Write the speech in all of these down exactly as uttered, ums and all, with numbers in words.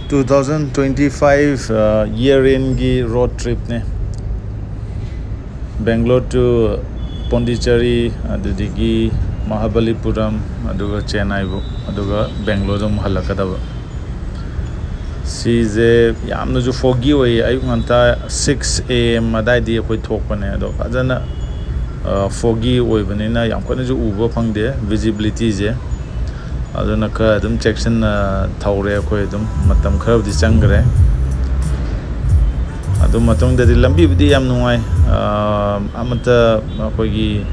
Two thousand twenty five year endꯒꯤ road tripꯅꯦ. Bangalore to Pondicherry, ꯑꯗꯨꯗꯒꯤ Mahabalipuram, ꯑꯗꯨꯒ ꯆꯦꯟꯅꯥꯏꯕꯨ, ꯑꯗꯨꯒ ꯕꯦꯡꯒ꯭ꯂꯣꯔꯗ ꯑꯃꯨꯛ ꯍꯜꯂꯛꯀꯗꯕ꯫ ꯁꯤꯁꯦ ꯌꯥꯝꯅꯁꯨ foggy ꯑꯣꯏꯌꯦ꯫ ꯑꯌꯨꯛ ꯉꯟꯇꯥ six a.m. ꯑꯗꯥꯏꯗꯤ ꯑꯩꯈꯣꯏ ꯊꯣꯛꯄꯅꯦ, ꯑꯗꯣ ꯐꯖꯅ foggy ꯑꯣꯏꯕꯅꯤꯅ ꯌꯥꯝ ꯀꯟꯅꯁꯨ ꯎꯕ ꯐꯪꯗꯦ visibilityꯁꯦ꯫ ꯑꯗꯨꯅ ꯈꯔ ꯑꯗꯨꯝ ꯆꯦꯛꯁꯤꯟꯅ ꯊꯧꯔꯦ ꯑꯩꯈꯣꯏ꯫ ꯑꯗꯨꯝ ꯃꯇꯝ ꯈꯔꯕꯨꯗꯤ ꯆꯪꯈ꯭ꯔꯦ꯫ ꯑꯗꯨ ꯃꯇꯨꯡꯗꯗꯤ ꯂꯝꯕꯤꯕꯨꯗꯤ ꯌꯥꯝ ꯅꯨꯡꯉꯥꯏ꯫ ꯑꯃꯠꯇ ꯑꯩꯈꯣꯏꯒꯤ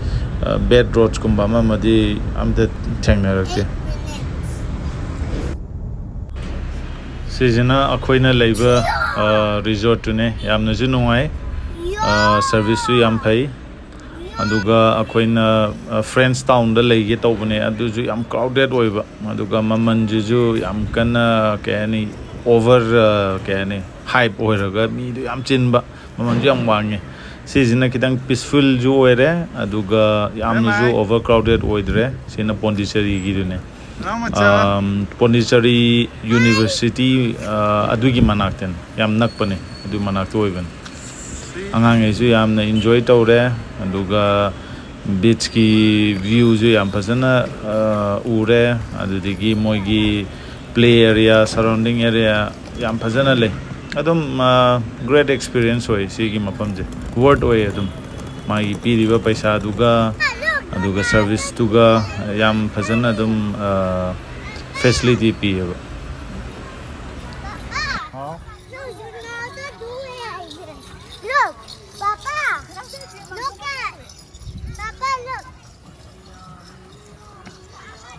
bad roadsꯀꯨꯝꯕ ꯑꯃ ꯑꯃꯗꯤ ꯑꯝꯇ ꯊꯦꯡꯅꯔꯛꯇꯦ꯫ ꯁꯤꯁꯤꯅ ꯑꯩꯈꯣꯏꯅ ꯂꯩꯕ resortꯇꯨꯅꯦ꯫ ꯌꯥꯝꯅꯁꯨ ꯅꯨꯡꯉꯥꯏ, serviceꯁꯨ ꯌꯥꯝ ꯐꯩ꯫ ꯑꯗꯨꯒ ꯑꯩꯈꯣꯏꯅ French Townꯗ ꯂꯩꯒꯦ ꯇꯧꯕꯅꯦ, ꯑꯗꯨꯁꯨ ꯌꯥꯝ crowded ꯑꯣꯏꯕ, ꯑꯗꯨꯒ ꯃꯃꯜꯁꯤꯁꯨ ꯌꯥꯝ ꯀꯟꯅ, ꯀꯩ ꯍꯥꯏꯅꯤ, over, ꯀꯩ ꯍꯥꯏꯅꯤ, hype ꯑꯣꯏꯔꯒ ꯃꯤꯗꯨ ꯌꯥꯝ ꯆꯤꯟꯕ, ꯃꯃꯜꯁꯨ ꯌꯥꯝ ꯋꯥꯡꯉꯦ꯫ ꯁꯤꯁꯤꯅ ꯈꯤꯇꯪ peacefulꯁꯨ ꯑꯣꯏꯔꯦ, ꯑꯗꯨꯒ ꯌꯥꯝꯅꯁꯨ overcrowded ꯑꯣꯏꯗ꯭ꯔꯦ꯫ ꯁꯤꯅ ꯄꯣꯟꯗꯤꯆꯦꯔꯤꯒꯤꯗꯨꯅꯦ꯫ ꯄꯣꯟꯗꯤꯆꯦꯔꯤ University ꯑꯗꯨꯒꯤ ꯃꯅꯥꯛꯇꯅꯤ, ꯌꯥꯝ ꯅꯛꯄꯅꯦ, ꯑꯗꯨ ꯃꯅꯥꯛꯇ ꯑꯣꯏꯕꯅꯤ꯫ ꯑꯉꯥꯡꯈꯩꯁꯨ ꯌꯥꯝꯅ enjoy ꯇꯧꯔꯦ, ꯑꯗꯨꯒ beachꯀꯤ viewꯁꯨ ꯌꯥꯝ ꯐꯖꯅ ꯎꯔꯦ꯫ ꯑꯗꯨꯗꯒꯤ ꯃꯣꯏꯒꯤ play area, surrounding area ꯌꯥꯝ ꯐꯖꯅ ꯂꯩ꯫ ꯑꯗꯨꯝ great experience ꯑꯣꯏ ꯁꯤꯒꯤ ꯃꯐꯝꯁꯦ꯫ Worth ꯑꯣꯏ ꯑꯗꯨꯝ꯫ ꯃꯥꯒꯤ ꯄꯤꯔꯤꯕ ꯄꯩꯁꯥꯗꯨꯒ, ꯑꯗꯨꯒ serviceꯇꯨꯒ ꯌꯥꯝ ꯐꯖꯅ ꯑꯗꯨꯝ facility ꯄꯤꯌꯦꯕ꯫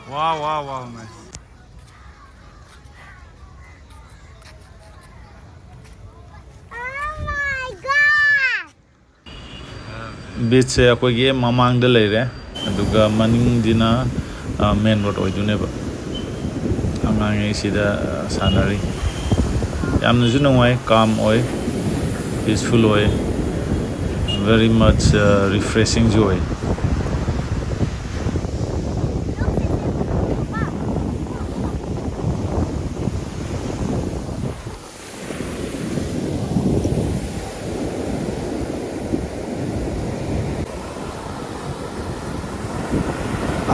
Wow, wow, wow, nice. Beachꯁꯦ ꯑꯩꯈꯣꯏꯒꯤ ꯃꯃꯥꯡꯗ ꯂꯩꯔꯦ, ꯑꯗꯨꯒ ꯃꯅꯤꯡꯁꯤꯅ main road ꯑꯣꯏꯗꯣꯏꯅꯦꯕ꯫ ꯑꯉꯥꯡꯉꯩ ꯁꯤꯗ ꯁꯥꯟꯅꯔꯤ꯫ ꯌꯥꯝꯅꯁꯨ ꯅꯨꯡꯉꯥꯏ, calm ꯑꯣꯏ, peaceful ꯑꯣꯏ, very much refreshingꯁꯨ ꯑꯣꯏ꯫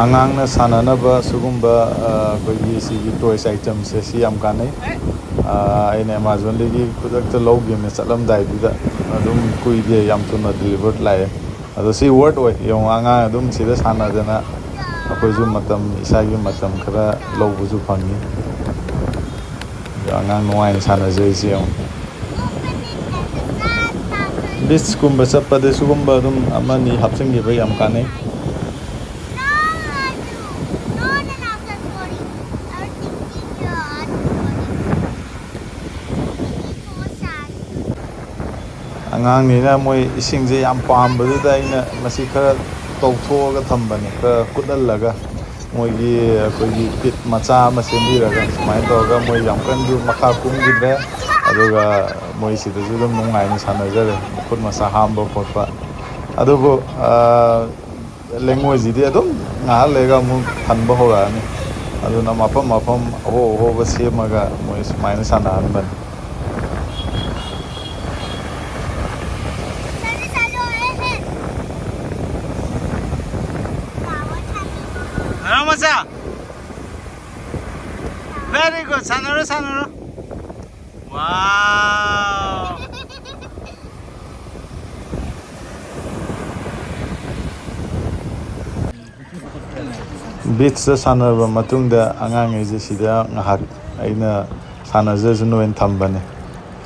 ꯑꯉꯥꯡꯅ ꯁꯥꯟꯅꯅꯕ ꯁꯤꯒꯨꯝꯕ, ꯑ, ꯑꯩꯈꯣꯏꯒꯤ ꯁꯤꯒꯤ toys itemꯁꯦ ꯁꯤ ꯌꯥꯝ ꯀꯥꯟꯅꯩ꯫ ꯑ, ꯑꯩꯅ Amazonꯗꯒꯤ ꯈꯨꯗꯛꯇ ꯂꯧꯈꯤꯕꯅꯦ ꯆꯠꯂꯝꯗꯥꯏꯗꯨꯗ꯫ ꯑꯗꯨꯝ ꯀꯨꯏꯗꯦ, ꯌꯥꯝ ꯊꯨꯅ delivered ꯂꯥꯛꯑꯦ꯫ ꯑꯗꯣ ꯁꯤ worth ꯑꯣꯏ꯫ ꯌꯦꯡꯉꯣ, ꯑꯉꯥꯡ ꯑꯗꯨꯝ ꯁꯤꯗ ꯁꯥꯟꯅꯗꯅ ꯑꯩꯈꯣꯏꯁꯨ ꯃꯇꯝ, ꯏꯁꯥꯒꯤ ꯃꯇꯝ ꯈꯔ ꯂꯧꯕꯁꯨ ꯐꯪꯉꯤ꯫ ꯑꯉꯥꯡ ꯅꯨꯡꯉꯥꯏꯅ ꯁꯥꯟꯅꯖꯔꯤꯁꯦ ꯌꯦꯡꯉꯣ꯫ Beachꯀꯨꯝꯕ ꯆꯠꯄꯗ ꯁꯤꯒꯨꯝꯕ ꯑꯗꯨꯝ ꯑꯃꯅꯤ ꯍꯥꯞꯆꯤꯟꯈꯤꯕ ꯌꯥꯝ ꯀꯥꯟꯅꯩ꯫ ꯑꯉꯥꯡꯅꯤꯅ ꯃꯣꯏ ꯏꯁꯤꯡꯁꯦ ꯌꯥꯝ ꯄꯥꯝꯕꯗꯨꯗ ꯑꯩꯅ ꯃꯁꯤ ꯈꯔ ꯇꯧꯊꯣꯛꯑꯒ ꯊꯝꯕꯅꯦ, ꯈꯔ ꯀꯨꯠꯍꯜꯂꯒ꯫ ꯃꯣꯏꯒꯤ ꯑꯩꯈꯣꯏꯒꯤ pit ꯃꯆꯥ ꯑꯃ ꯁꯦꯝꯕꯤꯔꯒ ꯁꯨꯃꯥꯏꯅ ꯇꯧꯔꯒ ꯃꯣꯏ ꯌꯥꯝ ꯀꯟꯅꯁꯨ ꯃꯈꯥ ꯀꯨꯝꯈꯤꯗ꯭ꯔꯦ꯫ ꯑꯗꯨꯒ ꯃꯣꯏ ꯁꯤꯗꯁꯨ ꯑꯗꯨꯝ ꯅꯨꯡꯉꯥꯏꯅ ꯁꯥꯟꯅꯖꯔꯦ, ꯃꯈꯨꯠ ꯃꯁꯥ ꯍꯥꯝꯕ ꯈꯣꯠꯄ꯫ ꯑꯗꯨꯕꯨ, ꯑ, ꯂꯩꯉꯣꯏꯁꯤꯗꯤ ꯑꯗꯨꯝ ꯉꯥꯏꯍꯥꯛ ꯂꯩꯔꯒ ꯑꯃꯨꯛ ꯊꯟꯕ ꯍꯧꯔꯛꯑꯅꯤ꯫ ꯑꯗꯨꯅ ꯃꯐꯝ ꯃꯐꯝ ꯑꯍꯣ ꯑꯍꯣꯕ ꯁꯦꯝꯃꯒ ꯃꯣꯏ ꯁꯨꯃꯥꯏꯅ ꯁꯥꯟꯅꯍꯟꯕꯅꯤ꯫ ꯍꯔꯥꯎ ꯃꯆꯥ꯫ Very good. ꯁꯥꯟꯅꯔꯣ, ꯁꯥꯟꯅꯔꯣ꯫ Wow. Beachꯇ ꯁꯥꯟꯅꯔꯕ ꯃꯇꯨꯡꯗ ꯑꯉꯥꯡꯈꯩꯁꯦ ꯁꯤꯗ ꯉꯥꯏꯍꯥꯛ ꯑꯩꯅ ꯁꯥꯟꯅꯖꯁꯅꯨ ꯍꯥꯏꯅ ꯊꯝꯕꯅꯦ꯫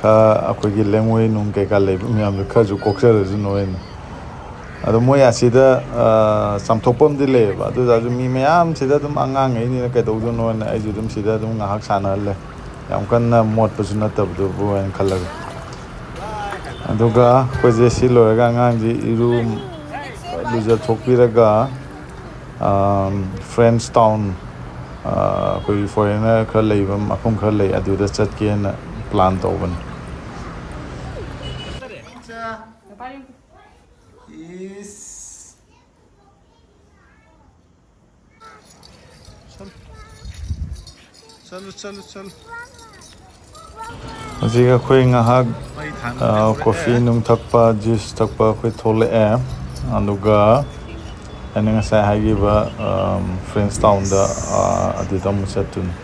ꯈꯔ ꯑꯩꯈꯣꯏꯒꯤ ꯂꯩꯉꯣꯏ ꯅꯨꯡ ꯀꯩꯀꯥ ꯂꯩꯕ ꯃꯌꯥꯝꯗꯣ ꯈꯔꯁꯨ ꯀꯣꯛꯆꯔꯁꯅꯨ ꯍꯥꯏꯅ꯫ ꯑꯗꯣ ꯃꯣꯏ ꯑꯁꯤꯗ, ꯑ, ꯆꯥꯝꯊꯣꯛꯐꯝꯗꯤ ꯂꯩꯌꯦꯕ, ꯑꯗꯨ ꯑꯣꯏꯇꯥꯔꯁꯨ ꯃꯤ ꯃꯌꯥꯝꯁꯤꯗ ꯑꯗꯨꯝ ꯑꯉꯥꯡꯈꯩꯅꯤꯅ ꯀꯩꯗꯧꯗꯣꯏꯅꯣꯅ ꯑꯩꯁꯨ ꯑꯗꯨꯝ ꯁꯤꯗ ꯑꯗꯨꯝ ꯉꯥꯏꯍꯥꯛ ꯁꯥꯟꯅꯍꯜꯂꯦ꯫ ꯌꯥꯝ ꯀꯟꯅ ꯃꯣꯠꯄꯁꯨ ꯅꯠꯇꯕꯗꯨꯕꯨ ꯍꯥꯏꯅ ꯈꯜꯂꯒ꯫ ꯑꯗꯨꯒ ꯑꯩꯈꯣꯏꯁꯦ ꯁꯤ ꯂꯣꯏꯔꯒ ꯑꯉꯥꯡꯁꯦ ꯏꯔꯨ ꯂꯨꯖꯊꯣꯛꯄꯤꯔꯒ, ꯑꯝ, French Town, ꯑ, ꯑꯩꯈꯣꯏꯒꯤ foreigner ꯈꯔ ꯂꯩꯕ ꯃꯐꯝ ꯈꯔ ꯂꯩ, ꯑꯗꯨꯗ ꯆꯠꯀꯦꯅ plan ꯇꯧꯕꯅꯤ꯫ ꯏꯁ꯫ ꯆꯠꯂꯨ, ꯆꯠꯂꯨ, ꯆꯠꯂꯨ꯫ ꯍꯧꯖꯤꯛ ꯑꯩꯈꯣꯏ ꯉꯥꯏꯍꯥꯛ, ꯑ, coffee ꯅꯨꯡ ꯊꯛꯄ, juice ꯊꯛꯄ ꯑꯩꯈꯣꯏ ꯊꯣꯛꯂꯛꯑꯦ꯫ ꯑꯗꯨꯒ ꯑꯩꯅ ꯉꯁꯥꯏ ꯍꯥꯏꯈꯤꯕ ꯐ꯭ꯔꯦꯟꯁ ꯇꯥꯎꯟꯗ, ꯑꯗꯨꯗ ꯑꯃꯨꯛ ꯆꯠꯇꯣꯏꯅꯤ꯫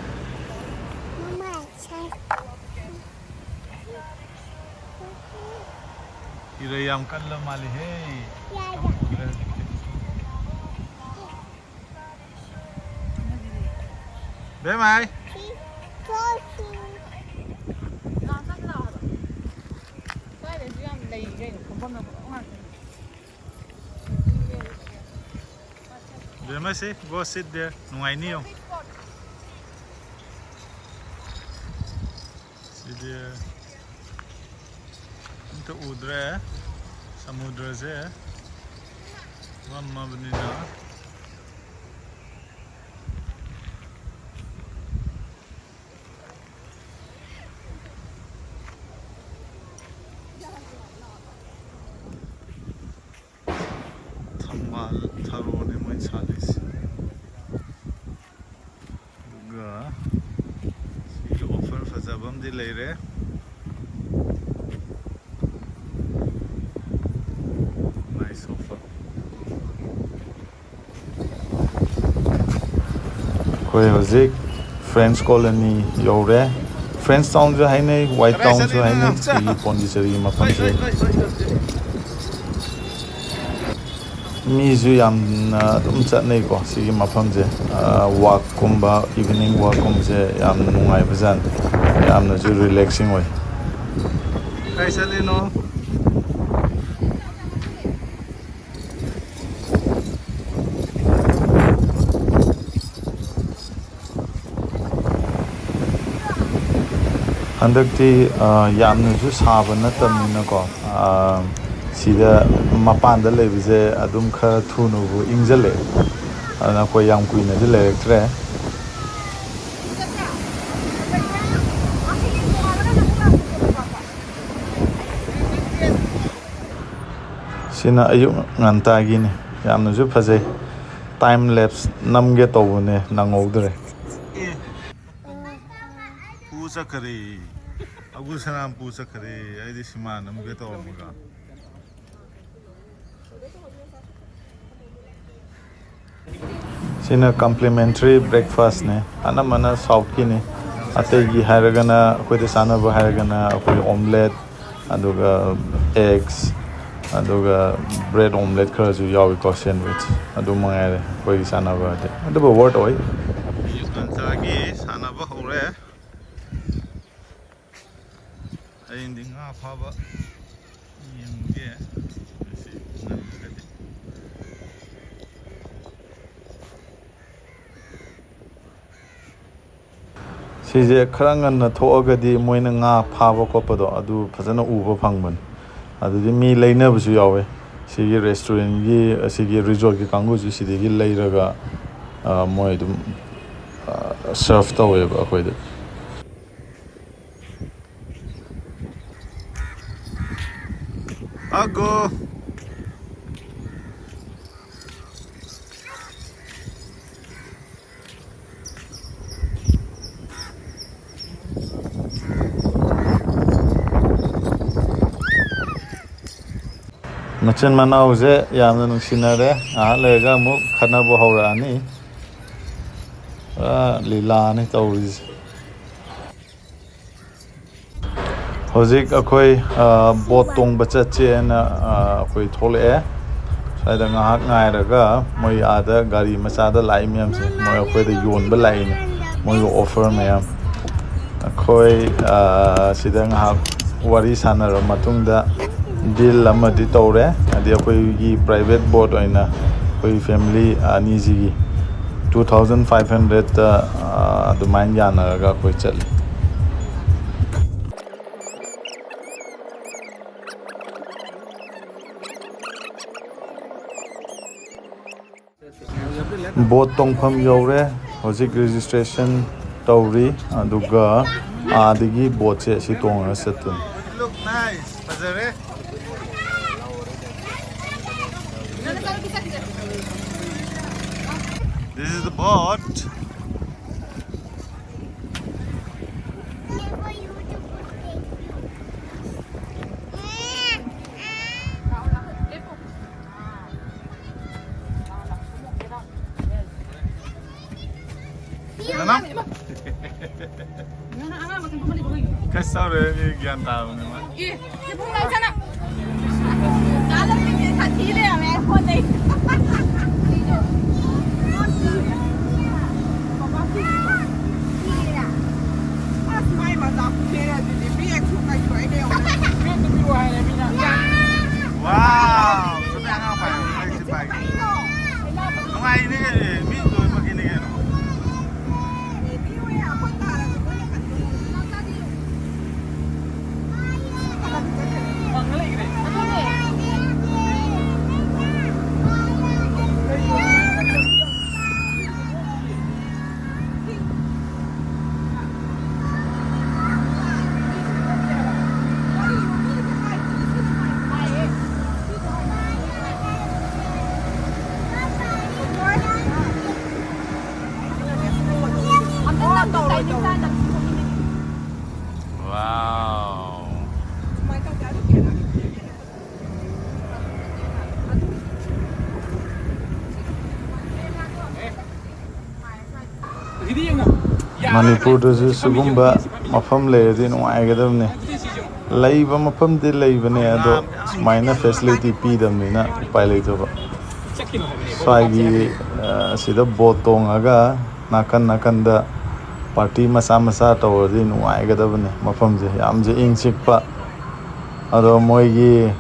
ꯏꯔꯩ ꯌꯥꯝ ꯀꯜꯂ ꯃꯥꯜꯂꯤꯍꯦ꯫ ꯎꯗ꯭ꯔꯦ ꯍꯧꯖꯤꯛꯇꯤ꯫ ꯕꯦꯝꯃꯥꯏ꯫ ꯁ꯭ꯋꯥꯏꯗꯁꯨ ꯌꯥꯝ ꯂꯩ ꯀꯩꯅꯣ, ꯐꯝꯐꯝ ꯂꯥꯛꯐꯝ ꯉꯥꯛꯇꯅꯤ꯫ ꯕꯦꯝꯃꯁꯤ, go sit there. ꯅꯨꯡꯉꯥꯏꯅꯤꯌꯣ꯫ ꯁꯤꯗꯤ ꯑꯝꯇ ꯎꯗ꯭ꯔꯦ꯫ ꯁꯃꯨꯗ꯭ꯔꯁꯦ ꯃꯝꯃꯕꯅꯤꯅ꯫ ꯊꯝꯕꯥꯜ ꯊꯔꯣꯅꯦ ꯃꯣꯏ ꯁꯥꯠꯂꯤꯁꯦ꯫ ꯑꯗꯨꯒ ꯁꯤꯒꯤ offer ꯐꯖꯕ ꯑꯃꯗꯤ ꯂꯩꯔꯦ꯫ Nice offer. ꯑꯩꯈꯣꯏ ꯍꯧꯖꯤꯛ ꯐ꯭ꯔꯦꯟꯁ ꯀꯣꯂꯣꯅꯤ ꯌꯧꯔꯦ꯫ ꯐ꯭ꯔꯦꯟꯁ ꯇꯥꯎꯟꯁꯨ ꯍꯥꯏꯅꯩ, ꯋꯥꯏꯠ ꯇꯥꯎꯟꯁꯨ ꯍꯥꯏꯅꯩ꯫ ꯁꯤꯒꯤ ꯄꯣꯟꯗꯤꯆꯦꯔꯤꯒꯤ ꯃꯐꯝꯁꯦ꯫ ꯃꯤꯁꯨ ꯌꯥꯝꯅ ꯑꯗꯨꯝ ꯆꯠꯅꯩꯀꯣ ꯁꯤꯒꯤ ꯃꯐꯝꯁꯦ꯫ ꯋꯥꯛꯀꯨꯝꯕ, ꯏꯚꯤꯅꯤꯡ ꯋꯥꯛꯀꯨꯝꯕꯁꯦ ꯌꯥꯝ ꯅꯨꯡꯉꯥꯏꯕꯖꯥꯠꯅꯤ꯫ ꯌꯥꯝꯅꯁꯨ relaxing ꯑꯣꯏ꯫ ꯀꯥꯏ ꯆꯠꯂꯤꯅꯣ? ꯍꯟꯗꯛꯇꯤ, ꯑ, ꯌꯥꯝꯅꯁꯨ ꯁꯥꯕ ꯅꯠꯇꯕꯅꯤꯅꯀꯣ, ꯑ, ꯁꯤꯗ ꯃꯄꯥꯟꯗ ꯂꯩꯕꯁꯦ ꯑꯗꯨꯝ ꯈꯔ ꯊꯨꯅꯕꯨ ꯏꯪꯁꯤꯜꯂꯛꯑꯦ꯫ ꯑꯗꯨꯅ ꯑꯩꯈꯣꯏ ꯌꯥꯝ ꯀꯨꯏꯅꯁꯨ ꯂꯩꯔꯛꯇ꯭ꯔꯦ꯫ ꯁꯤꯅ ꯑꯌꯨꯛ ꯉꯟꯇꯥꯒꯤꯅꯤ꯫ ꯌꯥꯝꯅꯁꯨ ꯐꯖꯩ꯫ Time lapse ꯅꯝꯒꯦ ꯇꯧꯕꯅꯦ, ꯅꯪꯍꯧꯗ꯭ꯔꯦ꯫ ꯑꯦ, ꯄꯨ ꯆꯠꯈꯔꯦ꯫ ꯑꯒꯨ ꯁꯅꯥꯝ ꯄꯨ ꯆꯠꯈꯔꯦ꯫ ꯑꯩꯗꯤ ꯁꯤꯃꯥ ꯅꯝꯒꯦ ꯇꯧꯔꯝꯃꯒ꯫ ꯁꯤꯅ complimentary breakfastꯅꯦ꯫ ꯑꯅꯝꯕꯅ Southꯀꯤꯅꯤ꯫ ꯑꯇꯩꯒꯤ ꯍꯥꯏꯔꯒꯅ, ꯑꯩꯈꯣꯏꯗ ꯆꯥꯅꯕ ꯍꯥꯏꯔꯒꯅ, ꯑꯩꯈꯣꯏ omelette, ꯑꯗꯨꯒ eggs, ꯑꯗꯨꯒ bread omelette ꯈꯔꯁꯨ ꯌꯥꯎꯏꯀꯣ, sandwich꯫ ꯑꯗꯨ ꯃꯉꯥꯏꯔꯦ ꯑꯩꯈꯣꯏꯒꯤ ꯆꯥꯅꯕꯗꯤ꯫ ꯑꯗꯨꯕꯨ worth ꯑꯣꯏ꯫ ꯌꯨꯀꯥꯟꯆꯥꯒꯤ ꯁꯥꯟꯅꯕ ꯍꯧꯔꯦ꯫ ꯍꯌꯦꯡꯗꯤ ꯉꯥ ꯐꯥꯕ ꯌꯦꯡꯉꯨꯒꯦ꯫ ꯉꯁꯤ ꯉꯟꯈ꯭ꯔꯗꯤ꯫ ꯁꯤꯁꯦ ꯈꯔ ꯉꯟꯅ ꯊꯣꯛꯑꯒꯗꯤ ꯃꯣꯏꯅ ꯉꯥ ꯐꯥꯕ ꯈꯣꯠꯄꯗꯣ ꯑꯗꯨ ꯐꯖꯅ ꯎꯕ ꯐꯪꯕꯅꯤ꯫ ꯑꯗꯨꯗꯤ ꯃꯤ ꯂꯩꯅꯕꯁꯨ ꯌꯥꯎꯋꯦ꯫ ꯁꯤꯒꯤ restaurantꯀꯤ, ꯑꯁꯤꯒꯤ resortꯀꯤ ꯀꯥꯡꯕꯨꯁꯨ ꯁꯤꯗꯒꯤ ꯂꯩꯔꯒ, ꯑ, ꯃꯣꯏ ꯑꯗꯨꯝ, ꯑ, serve ꯇꯧꯋꯦꯕ ꯑꯩꯈꯣꯏꯗ꯫ ꯑꯒꯣ꯫ ꯃꯆꯤꯟ ꯃꯅꯥꯎꯁꯦ ꯌꯥꯝꯅ ꯅꯨꯡꯁꯤꯅꯔꯦ꯫ ꯉꯥꯏꯍꯥꯛ ꯂꯩꯔꯒ ꯑꯃꯨꯛ ꯈꯠꯅꯕ ꯍꯧꯔꯛꯑꯅꯤ꯫ ꯄꯨꯔꯥ ꯂꯤꯂꯥꯅꯤ ꯇꯧꯔꯤꯁꯦ꯫ ꯍꯧꯖꯤꯛ ꯑꯩꯈꯣꯏ, ꯑ, boat ꯇꯣꯡꯕ ꯆꯠꯁꯦꯅ, ꯑ, ꯑꯩꯈꯣꯏ ꯊꯣꯛꯂꯛꯑꯦ꯫ ꯁ꯭ꯋꯥꯏꯗ ꯉꯥꯏꯍꯥꯛ ꯉꯥꯏꯔꯒ ꯃꯣꯏ ꯑꯥꯗ ꯒꯥꯔꯤ ꯃꯆꯥꯗ ꯂꯥꯛꯏ ꯃꯌꯥꯝꯁꯦ, ꯃꯣꯏ ꯑꯩꯈꯣꯏꯗ ꯌꯣꯟꯕ ꯂꯥꯛꯏꯅꯦ, ꯃꯣꯏꯒꯤ offer ꯃꯌꯥꯝ꯫ ꯑꯩꯈꯣꯏ, ꯑ, ꯁꯤꯗ ꯉꯥꯏꯍꯥꯛ ꯋꯥꯔꯤ ꯁꯥꯟꯅꯔꯕ ꯃꯇꯨꯡꯗ deal ꯑꯃꯗꯤ ꯇꯧꯔꯦ꯫ ꯍꯥꯏꯗꯤ ꯑꯩꯈꯣꯏꯒꯤ private boat ꯑꯣꯏꯅ ꯑꯩꯈꯣꯏ family ꯑꯅꯤꯁꯤꯒꯤ two thousand five hundredꯇ, ꯑ, ꯑꯗꯨꯃꯥꯏꯅ ꯌꯥꯅꯔꯒ ꯑꯩꯈꯣꯏ ꯆꯠꯂꯤ꯫ Boat ꯇꯣꯡꯐꯝ ꯌꯧꯔꯦ꯫ ꯍꯧꯖꯤꯛ registration ꯇꯧꯔꯤ, ꯑꯗꯨꯒ ꯑꯥꯗꯒꯤ boatꯁꯦ ꯑꯁꯤ ꯇꯣꯡꯉꯒ ꯆꯠꯇꯣꯏꯅꯤ꯫ Look nice. ꯐꯖꯔꯦ꯫ This is the boat. ꯅꯅꯥꯎ꯫ ꯀꯩꯁꯨ ꯇꯧꯔꯣꯏ, ꯃꯤ ꯒ꯭ꯌꯥꯟ ꯇꯥꯕꯅꯤ ꯃꯥ꯫ ꯑꯦ, ꯁꯤ ꯄꯨꯡ ꯂꯥꯎ ꯆꯠꯅ꯫ ꯀꯥꯂꯛꯄꯤꯁꯦ ꯁꯥꯊꯤ ꯂꯩꯔꯝꯃꯦ, ꯐꯣꯟꯗꯩ꯫ ꯑꯁ, ꯃꯥꯏ ꯃꯆꯥ ꯄꯨꯊꯦꯛꯑꯦ ꯑꯗꯨꯗꯤ꯫ ꯕꯦꯒꯁꯨ ꯀꯩꯁꯨ ꯑꯩꯅ ꯌꯦꯡꯉꯣ꯫ ꯕꯦꯒꯇꯨ ꯄꯤꯔꯛꯑꯣ ꯍꯥꯏꯔꯦ ꯃꯤꯅ꯫ ꯋꯥꯎ! ꯁꯣꯝꯗ ꯑꯉꯥꯡ ꯄꯥꯏꯌꯣ, ꯕꯦꯒꯁꯤ ꯄꯥꯏꯒꯦ꯫ ꯅꯨꯡꯉꯥꯏꯅꯦ ꯀꯩꯅꯣ, ꯃꯤ ꯂꯣꯏꯅꯃꯛꯀꯤꯅꯦ ꯀꯩꯅꯣ꯫ Wow. ꯃꯅꯤꯄꯨꯔꯗꯁꯨ ꯁꯤꯒꯨꯝꯕ ꯃꯐꯝ ꯂꯩꯔꯗꯤ ꯅꯨꯡꯉꯥꯏꯒꯗꯕꯅꯤ꯫ ꯂꯩꯕ ꯃꯐꯝꯗꯤ ꯂꯩꯕꯅꯦ, ꯑꯗꯣ ꯁꯨꯃꯥꯏꯅ ꯐꯦꯁꯤꯂꯤꯇꯤ ꯄꯤꯗꯕꯅꯤꯅ ꯎꯄꯥꯏ ꯂꯩꯇꯕ꯫ ꯁ꯭ꯋꯥꯏꯒꯤ, ꯑ, ꯁꯤꯗ ꯕꯣꯠ ꯇꯣꯡꯉꯒ ꯅꯥꯀꯟ ꯅꯥꯀꯟꯗ ꯄꯥꯔꯇꯤ ꯃꯆꯥ ꯃꯆꯥ ꯇꯧꯔꯗꯤ ꯅꯨꯡꯉꯥꯏꯒꯗꯕꯅꯤ꯫ ꯃꯐꯝꯁꯦ ꯌꯥꯝꯁꯨ ꯏꯪ ꯆꯤꯛꯄ꯫ ꯑꯗꯣ ꯃꯣꯏꯒꯤ,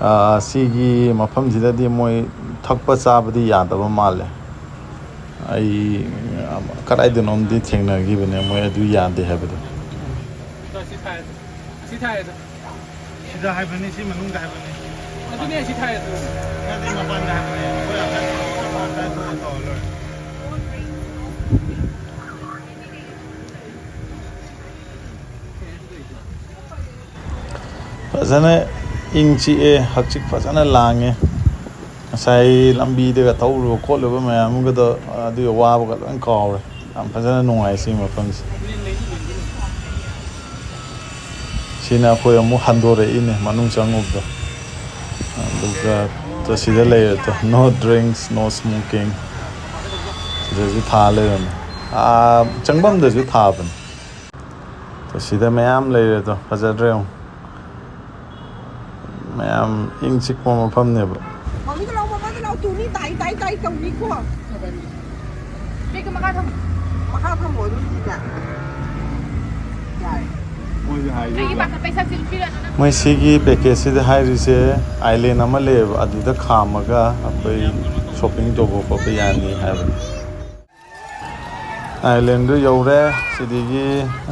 ꯑ, ꯁꯤꯒꯤ ꯃꯐꯝꯁꯤꯗꯗꯤ ꯃꯣꯏ ꯊꯛꯄ ꯆꯥꯕꯗꯤ ꯌꯥꯗꯕ ꯃꯥꯜꯂꯦ꯫ ꯑꯩ ꯀꯗꯥꯏꯗꯅꯣꯝꯗꯤ ꯊꯦꯡꯅꯈꯤꯕꯅꯦ ꯃꯣꯏ ꯑꯗꯨ ꯌꯥꯗꯦ ꯍꯥꯏꯕꯗꯣ꯫ ꯁꯤ ꯊꯥꯏ, ꯁꯤ ꯊꯥꯏ ꯑꯗꯣ꯫ ꯁꯤꯗ ꯍꯥꯏꯕꯅꯤ, ꯁꯤ ꯃꯅꯨꯡꯗ ꯍꯥꯏꯕꯅꯤ꯫ ꯑꯗꯨꯅꯦ, ꯁꯤ ꯊꯥꯏ ꯑꯗꯣ꯫ ꯅꯠꯇꯦ, ꯃꯄꯥꯟꯗ ꯍꯥꯏꯕꯅꯤ꯫ ꯑꯩꯈꯣꯏ ꯑꯥꯗ, ꯑꯥꯗ ꯊꯣꯛꯑ ꯇꯧꯔ ꯂꯣꯏꯔꯦ꯫ ꯐꯖꯅ ꯏꯪ ꯆꯤꯛꯑꯦ, ꯍꯛꯆꯤꯛ ꯐꯖꯅ ꯂꯥꯡꯉꯦ꯫ ꯉꯁꯥꯏ ꯂꯝꯕꯤꯗꯒ ꯊꯧꯔꯨꯕ ꯈꯣꯠꯂꯨꯕ ꯃꯌꯥꯝ ꯑꯃꯒꯗꯣ, ꯑꯗꯨꯒꯤ ꯑꯋꯥꯕꯒ ꯂꯣꯏ ꯀꯥꯎꯔꯦ꯫ ꯌꯥꯝ ꯐꯖꯅ ꯅꯨꯡꯉꯥꯏ ꯁꯤ ꯃꯐꯝꯁꯦ꯫ ꯁꯤꯅ ꯑꯩꯈꯣꯏ ꯑꯃꯨꯛ ꯍꯟꯗꯣꯔꯛꯏꯅꯦ ꯃꯅꯨꯡ ꯆꯪꯉꯨꯕꯗꯣ꯫ ꯑꯗꯨꯒ ꯁꯤꯗ ꯂꯩꯔꯦ ꯇꯣ, "No drinks, no smoking"꯫ ꯁꯤꯗꯁꯨ ꯊꯥ ꯂꯩꯔꯝꯃꯦ꯫ ꯑꯥ, ꯆꯪꯐꯝꯗꯁꯨ ꯊꯥꯕꯅꯤ꯫ ꯑꯗꯣ ꯁꯤꯗ ꯃꯌꯥꯝ ꯂꯩꯔꯦ꯫ ꯑꯗꯣ ꯐꯖꯗ꯭ꯔꯥ ꯌꯦꯡꯉꯨ꯫ ꯃꯌꯥꯝ ꯏꯪ ꯆꯤꯛꯄ ꯃꯐꯝꯅꯦꯕ꯫ ꯃꯃꯤꯗ ꯂꯥꯎ, ꯃꯃꯥꯗ ꯂꯥꯎ, ꯇꯨꯅꯤ ꯇꯥꯏ ꯇꯥꯏ ꯇꯥꯏ ꯇꯧꯅꯤꯀꯣ꯫ ꯕꯦꯒ ꯃꯈꯥ ꯊꯝꯃꯨ꯫ ꯃꯈꯥ ꯊꯝꯃꯣ ꯑꯗꯨꯝ ꯁꯤꯗ꯫ ꯌꯥꯔꯦ꯫ ꯃꯣꯏꯁꯨ ꯍꯥꯏꯌꯦ꯫ ꯑꯩꯒꯤ ꯄꯥꯈꯠꯄꯩ ꯁꯛꯁꯦ ꯎꯠꯄꯤꯔꯅꯨ ꯅꯪ꯫ ꯃꯣꯏ ꯁꯤꯒꯤ ꯄꯦꯀꯦꯖꯁꯤꯗ ꯍꯥꯏꯔꯤꯁꯦ ꯑꯥꯏꯂꯦꯟ ꯑꯃ ꯂꯩꯌꯦꯕ, ꯑꯗꯨꯗ ꯈꯥꯝꯃꯒ ꯑꯩꯈꯣꯏ ꯁꯣꯞꯄꯤꯡ ꯇꯧꯕ ꯈꯣꯠꯄ ꯌꯥꯅꯤ ꯍꯥꯏꯕꯅꯤ꯫ ꯑꯥꯏꯂꯦꯟꯗꯨ ꯌꯧꯔꯦ꯫ ꯁꯤꯗꯒꯤ,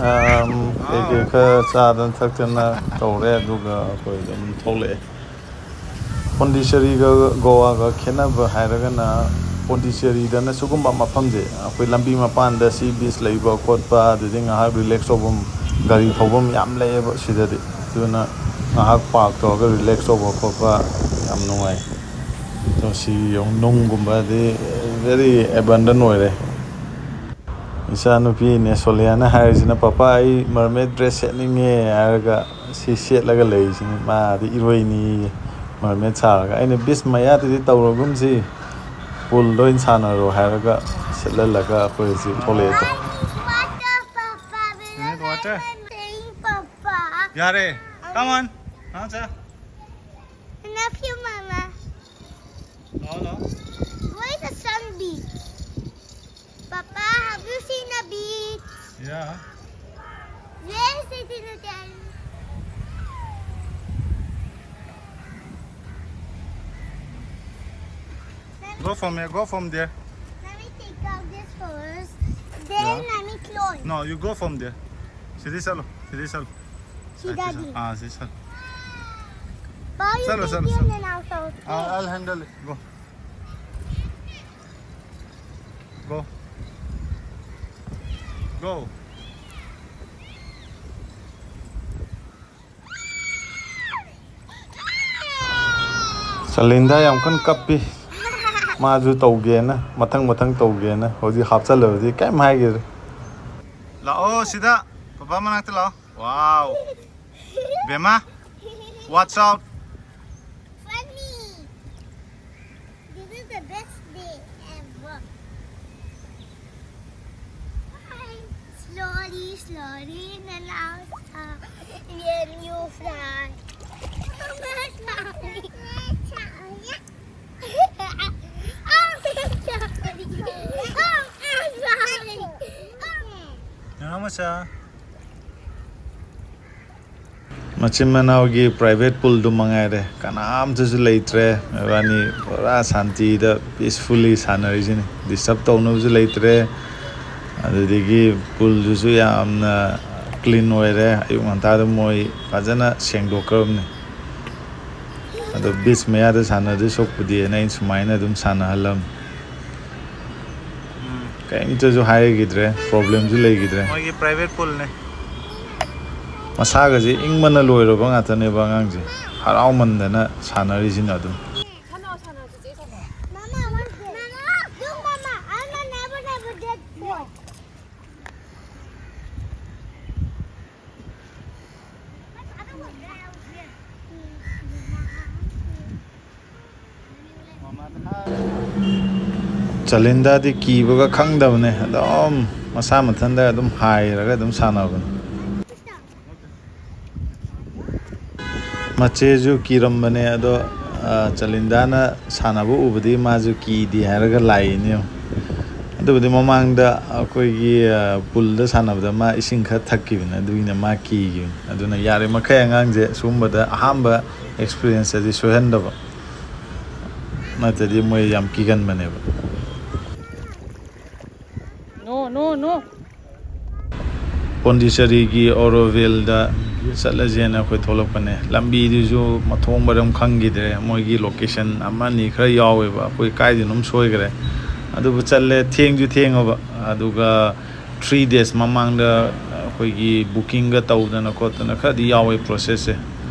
ꯑꯝ, ꯀꯩꯀꯩ ꯈꯔ ꯆꯥꯗꯅ ꯊꯛꯇꯅ ꯇꯧꯔꯦ, ꯑꯗꯨꯒ ꯑꯩꯈꯣꯏ ꯑꯗꯨꯝ ꯊꯣꯛꯂꯛꯑꯦ꯫ ꯄꯣꯟꯗꯤꯆꯦꯔꯤꯒ ꯒꯣꯋꯥꯒ ꯈꯦꯠꯅꯕ ꯍꯥꯏꯔꯒꯅ, ꯄꯣꯟꯗꯤꯆꯦꯔꯤꯗꯅ ꯁꯤꯒꯨꯝꯕ ꯃꯐꯝꯁꯦ, ꯑꯩꯈꯣꯏ ꯂꯝꯕꯤ ꯃꯄꯥꯟꯗ ꯁꯤ ꯕꯤꯆ ꯂꯩꯕ ꯈꯣꯠꯄ, ꯑꯗꯨꯗꯒꯤ ꯉꯥꯏꯍꯥꯛ ꯔꯤꯂꯦꯛꯁ ꯇꯧꯐꯝ, ꯒꯥꯔꯤ ꯊꯧꯐꯝ ꯌꯥꯝ ꯂꯩꯌꯦꯕ ꯁꯤꯗꯗꯤ꯫ ꯑꯗꯨꯅ ꯉꯥꯏꯍꯥꯛ ꯄꯥꯔꯛ ꯇꯧꯔꯒ ꯔꯤꯂꯦꯛꯁ ꯇꯧꯕ ꯈꯣꯠꯄ ꯌꯥꯝ ꯅꯨꯡꯉꯥꯏ꯫ ꯑꯗꯣ ꯁꯤ ꯌꯦꯡꯉꯨ, ꯅꯨꯡꯒꯨꯝꯕꯗꯤ very abundant ꯑꯣꯏꯔꯦ꯫ ꯏꯆꯥꯅꯨꯄꯤ ꯅꯦꯁꯣꯂꯤꯌꯥꯅ ꯍꯥꯏꯔꯤꯁꯤꯅ, "ꯄꯄꯥ, ꯑꯩ ꯃꯔꯃꯦꯗ ꯗ꯭ꯔꯦꯁ ꯁꯦꯠꯅꯤꯡꯉꯦ" ꯍꯥꯏꯔꯒ ꯁꯤ ꯁꯦꯠꯂꯒ ꯂꯩꯔꯤꯁꯤꯅꯤ꯫ ꯃꯥꯗꯤ ꯏꯔꯣꯏꯅꯤꯌꯦ, ꯃꯔꯃꯦꯗ ꯁꯥꯔꯒ꯫ ꯑꯩꯅ ꯕꯤꯆ ꯃꯌꯥꯗꯗꯤ ꯇꯧꯔꯒꯨꯝꯁꯤ, ꯄꯨꯜꯗ ꯑꯣꯏꯅ ꯁꯥꯟꯅꯔꯣ ꯍꯥꯏꯔꯒ ꯁꯦꯠꯍꯜꯂꯒ ꯑꯩꯈꯣꯏ ꯍꯧꯖꯤꯛ ꯊꯣꯛꯂꯛꯑꯦ꯫ You need water? ꯌꯥꯔꯦ, come on. ꯍꯥ, ꯆꯥ꯫ Love you, Mama. No, no. Where is the sun beach? Papa, have you seen the beach? Yeah. Where is it in the tank? Go from here, go from there. Let me take out this first. Then yeah. Let me close. No, you go from there. सीधे चलो, सीधे चलो। सीधा हाँ, सीधे चलो। Why you चलो, चलो, taking चलो। It out? I'll handle it. Go. Go. Go. ꯆꯂꯤꯟꯗ ꯌꯥꯝ ꯀꯟꯅ ꯀꯞꯄꯤ꯫ ꯃꯥꯁꯨ ꯇꯧꯒꯦꯅ, ꯃꯊꯪ ꯃꯊꯪ ꯇꯧꯒꯦꯅ ꯍꯧꯖꯤꯛ ꯍꯥꯞꯆꯜꯂꯕꯗꯤ ꯀꯩꯝ ꯍꯥꯏꯈꯤꯗ꯭ꯔꯦ꯫ ꯂꯥꯛꯑꯣ ꯁꯤꯗ, ꯄꯄꯥ ꯃꯅꯥꯛꯇ ꯂꯥꯛꯑꯣ꯫ Wow. ꯕꯦꯃꯥ, watch out. Funny. This is the best day ever. Florina Lausa, when you fly. ꯃꯆꯤꯟ ꯃꯅꯥꯎꯒꯤ private poolꯗꯨ ꯃꯉꯥꯏꯔꯦ, ꯀꯅꯥꯝꯇꯁꯨ ꯂꯩꯇ꯭ꯔꯦ꯫ ꯃꯕꯥꯅꯤ ꯄꯨꯔꯥ ꯁꯥꯟꯇꯤꯗ peacefully ꯁꯥꯟꯅꯔꯤꯁꯤꯅꯤ꯫ Disturb ꯇꯧꯅꯕꯁꯨ ꯂꯩꯇ꯭ꯔꯦ꯫ ꯑꯗꯨꯗꯒꯤ poolꯗꯨꯁꯨ ꯌꯥꯝꯅ clean ꯑꯣꯏꯔꯦ꯫ ꯑꯌꯨꯛ ꯉꯟꯇꯥꯗ ꯃꯣꯏ ꯐꯖꯅ ꯁꯦꯡꯗꯣꯛꯈ꯭ꯔꯕꯅꯤ꯫ ꯑꯗꯣ beach ꯃꯌꯥꯗ ꯁꯥꯟꯅꯗꯣꯏ ꯁꯔꯨꯛꯄꯨꯗꯤꯅ ꯑꯩꯅ ꯁꯨꯃꯥꯏꯅ ꯑꯗꯨꯝ ꯁꯥꯟꯅꯍꯜꯂꯝꯃꯤ꯫ ꯀꯔꯤꯝꯇꯁꯨ ꯍꯥꯏꯈꯤꯗ꯭ꯔꯦ, problemꯁꯨ ꯂꯩꯈꯤꯗ꯭ꯔꯦ꯫ ꯃꯣꯏꯒꯤ private poolꯅꯦ꯫ ꯃꯁꯥꯒꯁꯦ ꯏꯪꯕꯅ ꯂꯣꯏꯔꯕ ꯉꯥꯛꯇꯅꯦꯕ ꯑꯉꯥꯡꯁꯦ꯫ ꯍꯔꯥꯎꯃꯟꯗꯅ ꯁꯥꯟꯅꯔꯤꯁꯤꯅ ꯑꯗꯨꯝ꯫ Mama, one thing. Mama, look, Mama, I'm a never, never dead boy. ꯆꯂꯤꯟꯗꯥꯗꯤ ꯀꯤꯕꯒ ꯈꯪꯗꯕꯅꯦ, ꯑꯗꯨꯝ ꯃꯁꯥ ꯃꯊꯟꯇ ꯑꯗꯨꯝ ꯍꯥꯏꯔꯒ ꯑꯗꯨꯝ ꯁꯥꯟꯅꯕꯅꯦ꯫ ꯃꯆꯦꯁꯨ ꯀꯤꯔꯝꯕꯅꯦ, ꯑꯗꯣ ꯆꯂꯤꯟꯗꯥꯅ ꯁꯥꯟꯅꯕ ꯎꯕꯗꯤ ꯃꯥꯁꯨ ꯀꯤꯗꯦ ꯍꯥꯏꯔꯒ ꯂꯥꯛꯏꯅꯦ꯫ ꯑꯗꯨꯕꯨꯗꯤ ꯃꯃꯥꯡꯗ ꯑꯩꯈꯣꯏꯒꯤ poolꯗ ꯁꯥꯟꯅꯕꯗ ꯃꯥ ꯏꯁꯤꯡ ꯈꯔ ꯊꯛꯈꯤꯕꯅꯦ, ꯑꯗꯨꯒꯤꯅꯦ ꯃꯥ ꯀꯤꯈꯤꯕꯅꯦ꯫ ꯑꯗꯨꯅ ꯌꯥꯔꯤꯃꯈꯩ ꯑꯉꯥꯡꯁꯦ ꯁꯤꯒꯨꯝꯕꯗ ꯑꯍꯥꯟꯕ experienceꯇꯗꯤ ꯁꯣꯏꯍꯟꯗꯕ, ꯅꯠꯇ꯭ꯔꯗꯤ ꯃꯣꯏ ꯌꯥꯝ ꯀꯤꯒꯟꯕꯅꯦꯕ꯫ No, no, no. ꯄꯣꯟꯗꯤꯆꯦꯔꯤꯒꯤ ꯑꯣꯔꯣꯚꯤꯜꯗ ꯆꯠꯂꯁꯦꯅ ꯑꯩꯈꯣꯏ ꯊꯣꯛꯂꯛꯄꯅꯦ꯫ ꯂꯝꯕꯤꯗꯨꯁꯨ ꯃꯊꯣꯡ ꯃꯔꯝ ꯈꯪꯈꯤꯗ꯭ꯔꯦ, ꯃꯣꯏꯒꯤ location ꯑꯃ ꯑꯅꯤ ꯈꯔ ꯌꯥꯎꯋꯦꯕ, ꯑꯩꯈꯣꯏ ꯀꯥꯏꯗꯅꯣꯝ ꯁꯣꯏꯈ꯭ꯔꯦ꯫ ꯑꯗꯨꯕꯨ ꯆꯠꯂꯦ, ꯊꯦꯡꯁꯨ ꯊꯦꯡꯉꯕ, ꯑꯗꯨꯒ three days ꯃꯃꯥꯡꯗ ꯑꯩꯈꯣꯏꯒꯤ bookingꯒ ꯇꯧꯗꯅ ꯈꯣꯠꯇꯅ ꯈꯔꯗꯤ ꯌꯥꯎꯋꯦ processꯁꯦ꯫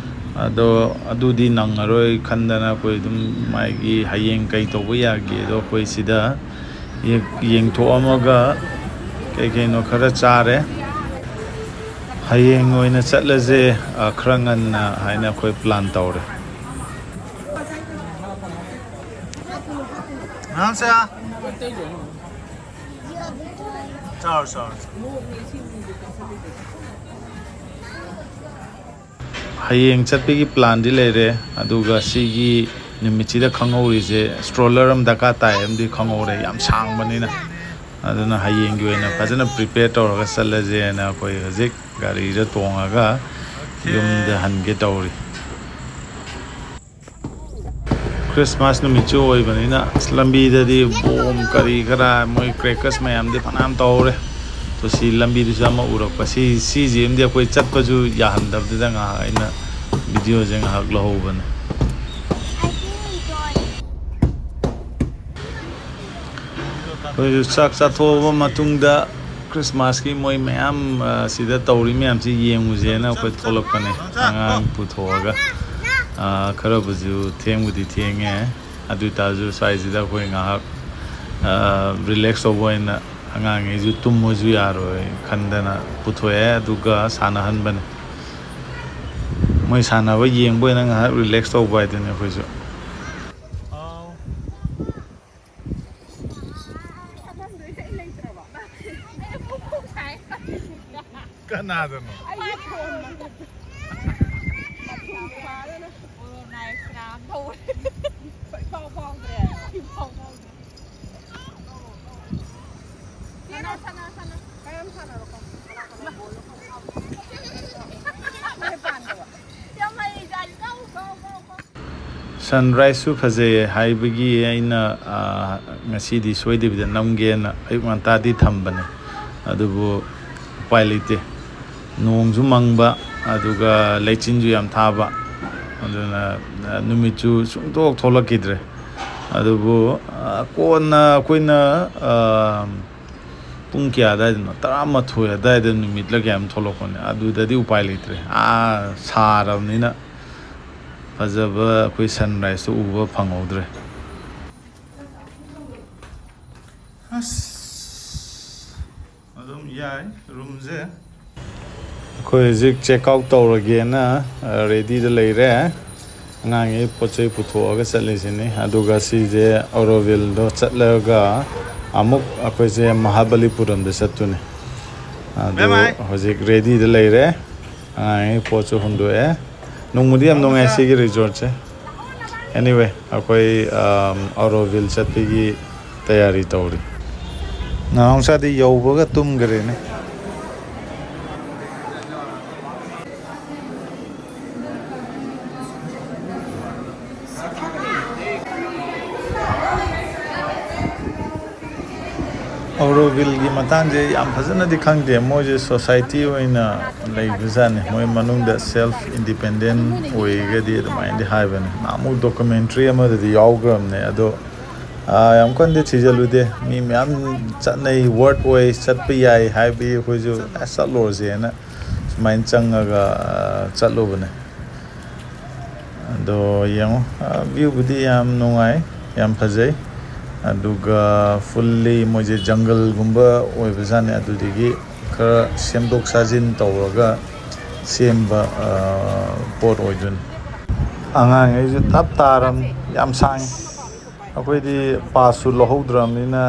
ꯑꯗꯣ ꯑꯗꯨꯗꯤ ꯅꯪꯉꯔꯣꯏ ꯈꯟꯗꯅ ꯑꯩꯈꯣꯏ ꯑꯗꯨꯝ ꯃꯥꯒꯤ ꯍꯌꯦꯡ ꯀꯩ ꯇꯧꯕ ꯌꯥꯒꯦ ꯑꯗꯣ ꯑꯩꯈꯣꯏ ꯁꯤꯗ ꯌꯦꯡꯊꯣꯛꯑꯝꯃꯒ ꯀꯩ ꯀꯩꯅꯣ ꯈꯔ ꯆꯥꯔꯦ꯫ ꯍꯌꯦꯡ ꯑꯣꯏꯅ ꯆꯠꯂꯁꯦ, ꯈꯔ ꯉꯟꯅ ꯍꯥꯏꯅ ꯑꯩꯈꯣꯏ plan ꯇꯧꯔꯦ꯫ ꯅꯪꯁꯦ ꯍꯌꯦꯡ ꯆꯠꯄꯒꯤ ꯄ꯭ꯂꯥꯟꯗꯤ ꯂꯩꯔꯦ, ꯑꯗꯨꯒ ꯁꯤꯒꯤ ꯅꯨꯃꯤꯠꯁꯤꯗ ꯈꯪꯍꯧꯔꯤꯁꯦ ꯁ꯭ꯇ꯭ꯔꯣꯂꯔ ꯑꯃ ꯗꯔꯀꯥꯔ ꯇꯥꯏ ꯑꯃꯗꯤ ꯈꯪꯍꯧꯔꯦ, ꯌꯥꯝ ꯁꯥꯡꯕꯅꯤꯅ꯫ ꯑꯗꯨꯅ ꯍꯌꯦꯡꯒꯤ ꯑꯣꯏꯅ ꯐꯖꯅ ꯄ꯭ꯔꯤꯄꯦꯌꯔ ꯇꯧꯔꯒ ꯆꯠꯂꯁꯦꯅ ꯑꯩꯈꯣꯏ ꯍꯧꯖꯤꯛ ꯒꯥꯔꯤꯗ ꯇꯣꯡꯉꯒ ꯌꯨꯝꯗ ꯍꯟꯒꯦ ꯇꯧꯔꯤ꯫ ꯈ꯭ꯔꯤꯁꯃꯥꯁ ꯅꯨꯃꯤꯠꯁꯨ ꯑꯣꯏꯕꯅꯤꯅ ꯑꯁ, ꯂꯝꯕꯤꯗꯗꯤ ꯕꯣꯝ ꯀꯔꯤ ꯀꯔꯥ ꯃꯣꯏ ꯀ꯭ꯔꯦꯀꯔꯁ ꯃꯌꯥꯝꯗꯤ ꯐꯅꯌꯥꯝ ꯇꯧꯍꯧꯔꯦ꯫ ꯑꯗꯣ ꯁꯤ ꯂꯝꯕꯤꯗꯨꯁꯨ ꯑꯃ ꯎꯔꯛꯄ, ꯁꯤ ꯁꯤꯁꯤꯃꯗꯤ ꯑꯩꯈꯣꯏ ꯆꯠꯄꯁꯨ ꯌꯥꯍꯟꯗꯕꯗꯨꯗ ꯉꯥꯏꯍꯥꯛ ꯑꯩꯅ ꯚꯤꯗꯤꯑꯣꯁꯦ ꯉꯥꯏꯍꯥꯛ ꯂꯧꯍꯧꯕꯅꯦ꯫ ꯑꯩꯈꯣꯏꯁꯨ ꯆꯥꯛ ꯆꯥꯊꯣꯛꯑꯕ ꯃꯇꯨꯡꯗ ꯈ꯭ꯔꯤꯁꯃꯥꯁꯀꯤ ꯃꯣꯏ ꯃꯌꯥꯝ, ꯑ, ꯁꯤꯗ ꯇꯧꯔꯤ ꯃꯌꯥꯝꯁꯤ ꯌꯦꯡꯉꯨꯁꯦꯅ ꯑꯩꯈꯣꯏ ꯊꯣꯛꯂꯛꯄꯅꯦ, ꯑꯉꯥꯡ ꯄꯨꯊꯣꯛꯑꯒ꯫ ꯑ, ꯈꯔꯕꯨꯁꯨ ꯊꯦꯡꯕꯨꯗꯤ ꯊꯦꯡꯉꯦ, ꯑꯗꯨ ꯑꯣꯏꯇꯥꯔꯁꯨ ꯁ꯭ꯋꯥꯏꯁꯤꯗ ꯑꯩꯈꯣꯏ ꯉꯥꯏꯍꯥꯛ, ꯑ, ꯔꯤꯂꯦꯛꯁ ꯇꯧꯕ ꯑꯣꯏꯅ ꯑꯉꯥꯡꯈꯩꯁꯨ ꯇꯨꯝꯃꯁꯨ ꯌꯥꯔꯣꯏ ꯈꯟꯗꯅ ꯄꯨꯊꯣꯛꯑꯦ, ꯑꯗꯨꯒ ꯁꯥꯟꯅꯍꯟꯕꯅꯦ꯫ ꯃꯣꯏ ꯁꯥꯟꯅꯕ ꯌꯦꯡꯕ ꯑꯣꯏꯅ ꯉꯥꯏꯍꯥꯛ ꯔꯤꯂꯦꯛꯁ ꯇꯧꯕ ꯍꯥꯏꯗꯨꯅꯦ ꯑꯩꯈꯣꯏꯁꯨ꯫ ꯀꯅꯥꯗꯅꯣ? ꯁꯟꯔꯥꯏꯁꯁꯨ ꯐꯖꯩ ꯍꯥꯏꯕꯒꯤ ꯑꯩꯅ, ꯑ, ꯉꯁꯤꯗꯤ ꯁꯣꯏꯗꯕꯤꯗ ꯅꯝꯒꯦꯅ ꯑꯌꯨꯛ ꯉꯟꯇꯥꯗꯤ ꯊꯝꯕꯅꯦ, ꯑꯗꯨꯕꯨ ꯎꯄꯥꯏ ꯂꯩꯇꯦ꯫ ꯅꯣꯡꯁꯨ ꯃꯪꯕ, ꯑꯗꯨꯒ ꯂꯩꯆꯤꯟꯁꯨ ꯌꯥꯝ ꯊꯥꯕ, ꯑꯗꯨꯅ, ꯑ, ꯅꯨꯃꯤꯠꯁꯨ ꯁꯨꯡꯊꯣꯛ ꯊꯣꯛꯂꯛꯈꯤꯗ꯭ꯔꯦ꯫ ꯑꯗꯨꯕꯨ, ꯑ, ꯀꯣꯟꯅ ꯑꯩꯈꯣꯏꯅ, ꯑ, ꯄꯨꯡ ꯀꯌꯥ ꯑꯗꯥꯏꯗꯅꯣ, ꯇꯔꯥꯃꯥꯊꯣꯏ ꯑꯗꯥꯏꯗ ꯅꯨꯃꯤꯠꯂ ꯀꯌꯥꯝ ꯊꯣꯛꯂꯛꯄꯅꯦ, ꯑꯗꯨꯗꯗꯤ ꯎꯄꯥꯏ ꯂꯩꯇ꯭ꯔꯦ꯫ ꯑꯥ, ꯁꯥꯔꯕꯅꯤꯅ ꯐꯖꯕ ꯑꯩꯈꯣꯏ ꯁꯟꯔꯥꯏꯁꯇꯣ ꯎꯕ ꯐꯪꯍꯧꯗ꯭ꯔꯦ꯫ ꯑꯁ, ꯑꯗꯨꯝ ꯌꯥꯏ ꯔꯨꯝꯁꯦ꯫ ꯑꯩꯈꯣꯏ ꯍꯧꯖꯤꯛ ꯆꯦꯛ ꯑꯥꯎꯠ ꯇꯧꯔꯒꯦꯅ, ꯑ, ꯔꯦꯗꯤꯗ ꯂꯩꯔꯦ꯫ ꯑꯉꯥꯡꯒꯤ ꯄꯣꯠ ꯆꯩ ꯄꯨꯊꯣꯛꯑꯒ ꯆꯠꯂꯤꯁꯤꯅꯤ꯫ ꯑꯗꯨꯒ ꯁꯤꯁꯦ ꯑꯣꯔꯣꯚꯤꯜꯗꯣ ꯆꯠꯂꯒ ꯑꯃꯨꯛ ꯑꯩꯈꯣꯏꯁꯦ ꯃꯍꯥꯕꯂꯤꯄꯨꯔꯝꯗ ꯆꯠꯇꯣꯏꯅꯦ꯫ ꯑꯗꯣ ꯍꯧꯖꯤꯛ ꯔꯦꯗꯤꯗ ꯂꯩꯔꯦ꯫ ꯑꯉꯥꯡꯉꯩ ꯄꯣꯠꯁꯨ ꯍꯨꯟꯗꯣꯛꯑꯦ꯫ ꯅꯨꯡꯕꯨꯗꯤ ꯌꯥꯝ ꯅꯨꯡꯉꯥꯏ ꯁꯤꯒꯤ ꯔꯤꯖꯣꯔꯠꯁꯦ꯫ Anyway, ꯑꯩꯈꯣꯏ ꯑꯝ, ꯑꯣꯔꯣꯚꯤꯜ ꯆꯠꯄꯒꯤ ꯇꯌꯥꯔꯤ ꯇꯧꯔꯤ꯫ ꯅꯥꯎꯆꯥꯗꯤ ꯌꯧꯕꯒ ꯇꯨꯝꯈ꯭ꯔꯦꯅꯦ꯫ ꯑꯣꯔꯣꯚꯤꯜꯒꯤ ꯃꯇꯥꯡꯁꯦ ꯌꯥꯝ ꯐꯖꯅꯗꯤ ꯈꯪꯗꯦ꯫ ꯃꯣꯏꯁꯦ ꯁꯣꯁꯥꯏꯇꯤ ꯑꯣꯏꯅ ꯂꯩꯕꯖꯥꯠꯅꯤ꯫ ꯃꯣꯏ ꯃꯅꯨꯡꯗ ꯁꯦꯜꯐ ꯏꯟꯗꯤꯄꯦꯟꯗꯦꯟ ꯑꯣꯏꯒꯗꯤ ꯑꯗꯨꯃꯥꯏꯅꯗꯤ ꯍꯥꯏꯕꯅꯤ꯫ ꯅꯍꯥꯟꯃꯨꯛ ꯗꯣꯀꯨꯃꯦꯟꯇ꯭ꯔꯤ ꯑꯃꯗꯗꯤ ꯌꯥꯎꯈ꯭ꯔꯕꯅꯦ꯫ ꯑꯗꯣ ꯑꯥ, ꯌꯥꯝ ꯀꯟꯅꯗꯤ ꯊꯤꯖꯤꯜꯂꯨꯗꯦ꯫ ꯃꯤ ꯃꯌꯥꯝ ꯆꯠꯅꯩ, ꯋꯔꯠ ꯑꯣꯏ, ꯆꯠꯄ ꯌꯥꯏ ꯍꯥꯏꯕꯒꯤ ꯑꯩꯈꯣꯏꯁꯨ ꯑꯁ ꯆꯠꯂꯨꯔꯁꯦꯅ ꯁꯨꯃꯥꯏꯅ ꯆꯪꯉꯒ, ꯑꯥ, ꯆꯠꯂꯨꯕꯅꯦ꯫ ꯑꯗꯣ ꯌꯦꯡꯉꯣ, ꯑꯥ, ꯚ꯭ꯌꯨꯕꯨꯗꯤ ꯌꯥꯝ ꯅꯨꯡꯉꯥꯏ, ꯌꯥꯝ ꯐꯖꯩ꯫ ꯑꯗꯨꯒ ꯐꯨꯜꯂꯤ ꯃꯣꯏꯁꯦ ꯖꯪꯒꯜꯒꯨꯝꯕ ꯑꯣꯏꯕꯖꯥꯠꯅꯤ꯫ ꯑꯗꯨꯗꯒꯤ ꯈꯔ ꯁꯦꯝꯗꯣꯛ ꯁꯥꯖꯤꯟ ꯇꯧꯔꯒ ꯁꯦꯝꯕ, ꯑꯥ, ꯄꯣꯠ ꯑꯣꯏꯗꯣꯏꯅꯤ꯫ ꯑꯉꯥꯡꯈꯩꯁꯨ ꯇꯞ ꯇꯥꯔꯝ, ꯌꯥꯝ ꯁꯥꯡꯉꯤ꯫ ꯑꯩꯈꯣꯏꯗꯤ ꯄꯥꯁꯁꯨ ꯂꯧꯍꯧꯗ꯭ꯔꯕꯅꯤꯅ